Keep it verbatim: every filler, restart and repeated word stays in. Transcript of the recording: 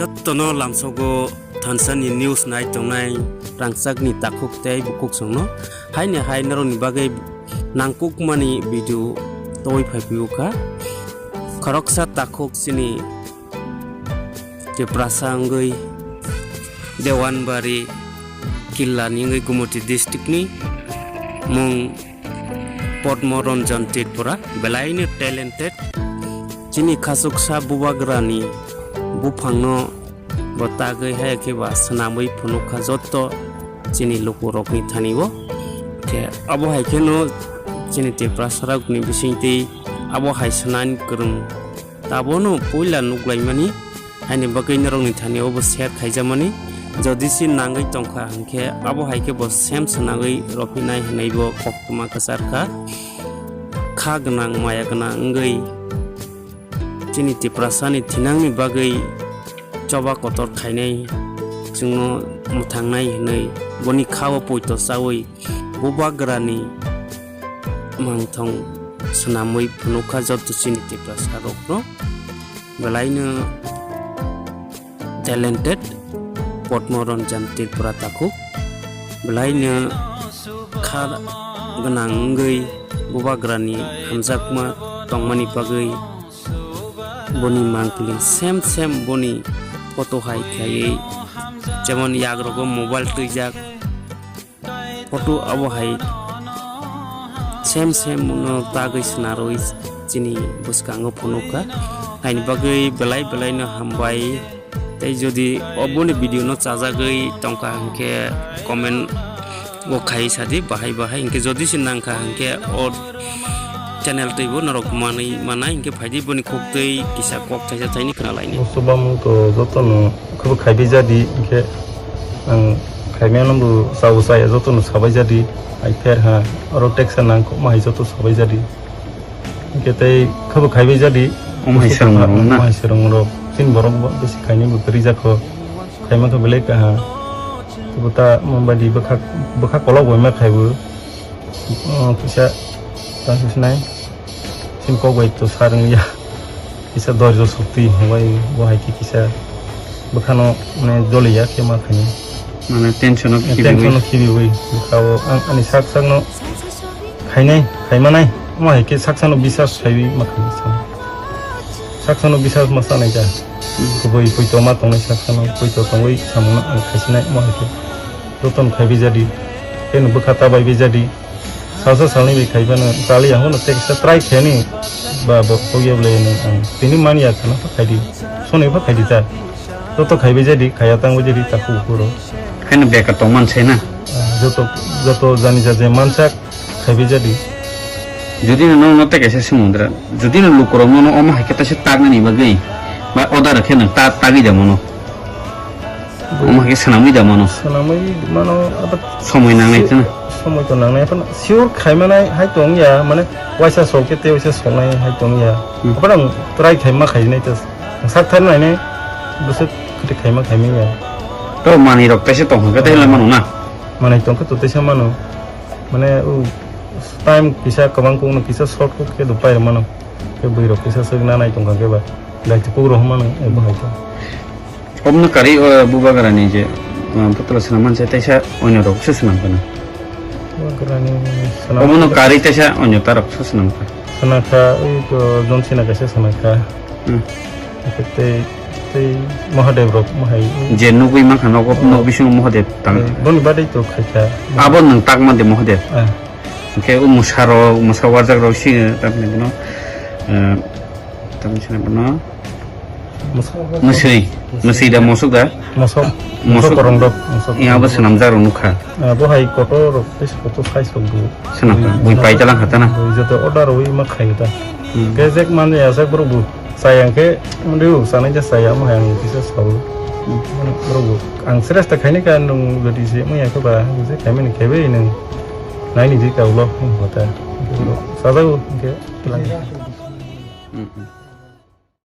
Jotono lamsogo thansani news nai tongnai rangchakni takhuk tei bukhuk songno. Haini hai norokni bagwi nangkukmani video toi phai phio kha. Khoroksa takhuk chini Tiprasa wngwi Dewanbari Killa ni wngwi Gumoti district ni mung Padma Ranjan Tripura, belaino talented. Chini khachuksa bubagrani buphangno bo tagwi hai khe ba swnamwi phunukha joto chini lukurokni thani-o. Khe abo hai kheno chini Tiprasarokni bisingtwi abo hai swnani kwrwng tabono puila nuklaimani, haini bagwi norokni thani-o bo share khaijamani. Jodi se nangwi tongkha hinkhe abo hai khe bo same swnagwi rwphinai hwnwi bo koktwma kwcharkha. Kha gwnang maya gwnang wngwi chini Tiprasani thinangni bagwi choba kotor khainai, chwngno mwthangnai hwnwi boni kha-o poito chaui bubagrani mangthong swnamwi phunukha joto chini Tiprasarokno. Belaino talented Padma Ranjan Tripura takhuk, belaino kha gwnang wngwi bubagrani hamjakma tongmani bagwi boni mangpili same same boni photo hai khaiwi, jemon yagrogo mobile twijak, photo abo hai same same no tagwi swnarwi chini bwskango phunukha. Haini bagwi belai belai no hambai. Tei jodi oboni video no chajagwi tongkha hinkhe comment o khai sadi bahai bahai, hinkhe jodi se nangkha hinkhe o channel twibo norok manwi manai, hinkhe phaidi boni kok twi kisa kok thaisa thaini khna laini. Musuba mung to jotono khebo khaibai jadi, hinkhe ang khaimano bo chao chaya jotono sabai jadi, ai pher ha, oro teksa nang kokma hai joto sabai jadi. Hinkhe tei khebo khaibai jadi. Omo hai serong rok na? Omo hai serong rok. Chini borok bo bisi khaini bo kwrwi jakho. Khaima khe belai kaha. Bo ta mobile di bwkha, bwkha kolok bai ma khaibo. Oh, kisa tang sinai. Chini kok bai to sa rwngya. Kisa dorjo sukti, bai bo hai khe kisa bwkhano, mane, joliya khe ma khaini. Mane tension o khibiwi. Tension o khibiwi. Bwkha o ang ani sak sakno khainai, khaimanai, omo hai khe saksano bisas khaiwi ma khaini sa. Saksano bisas ma sanai ja. Hmm. Kubui poito ma tongnai saksano, poito tongwi samungno ang khaisinai, omo hai khe. Jotono khaibai jadi. Teno bwkha ta bai bai jadi. Salsa salnwi bai khai phano chali ya, hono teksa try khaini ba bo kok ya bwlai nw ang tini man ya khana pha khai di, sonwi pha khai di ta. Joto khaibai jadi, khaya tangbai jadi takhuk phuru. Haino beka tong man sai na? Ah, joto, joto jani ja je mansak khaibai jadi. Jodi no nokno tei kaisa swmung dra, jodi no lukurok nono omo hai khe taisa taknani bagwi ba order khe nang ta tagwi da mano. Omo hai khe swnamwi da mano. Swnamwi mano, abo somoi nangnai si-, kheno. Somoi to nangnai, phano sure khaimanai hai tong ya, mane waisa sol khe tei waisa solnai hai tong ya. Hmm. Phano ang try khaima khainai ta, ang sak thar nainai, bwswk khaima khaimai ya. To manwi rok taisa tong khe tei mano na? Manwi tong khe to taisa mano. Mane, o time kisa kwbang kok no kisa short kok khe do pai mano. Khe bwrwi rok kisa swk na nai tong kha khe ba. Dai khe kok rok mano, e bo hai to. Omo no karwi, o, bubagra ni je, o, putla swnam man se, teisa onyo rok se swnam kha. Bubagra ni swnam. Omo no karwi teisa onyo ta rok se swnam kha. Swnam kha, oi to John Cena kaisa swnam kha. Hmm. Tei, tei Mahadev rok, Mahai. Je nugwi mankha nogo, oh, nok bisingo Mahadev tang. Eh, boni badai to khai kha. Abo nwng takma de Mahadev. Ah. Hwnkhe o mwsa rok, mwsa warjak rok sino, tamni bono, eh, tamni sino bono. Mwsa. Mwswi, mwswi da mosok da? Mosok. Mosok. Mosok korong rok, mosok. Iya, abo swnamjak rok nukha. Ah, bo hai kotor rok, tei kotor size rok bo. Swnam kha, bui pai jalang kha ta na? Bui joto order rwi ma khai ta. Hmm. Khe jek man ya, jek borok bo. Chaya hwnkhe, mwnwi bo chanai ja chaya, omo hai ang kisa sao. Borok bo, ang sresta khaini kha, nwng jodi se wngya khe ba, je khaimani khaibai nwng naini je ka ulo, wng kha ta. Chajago hwnkhe, twlang. Hmm, hmm.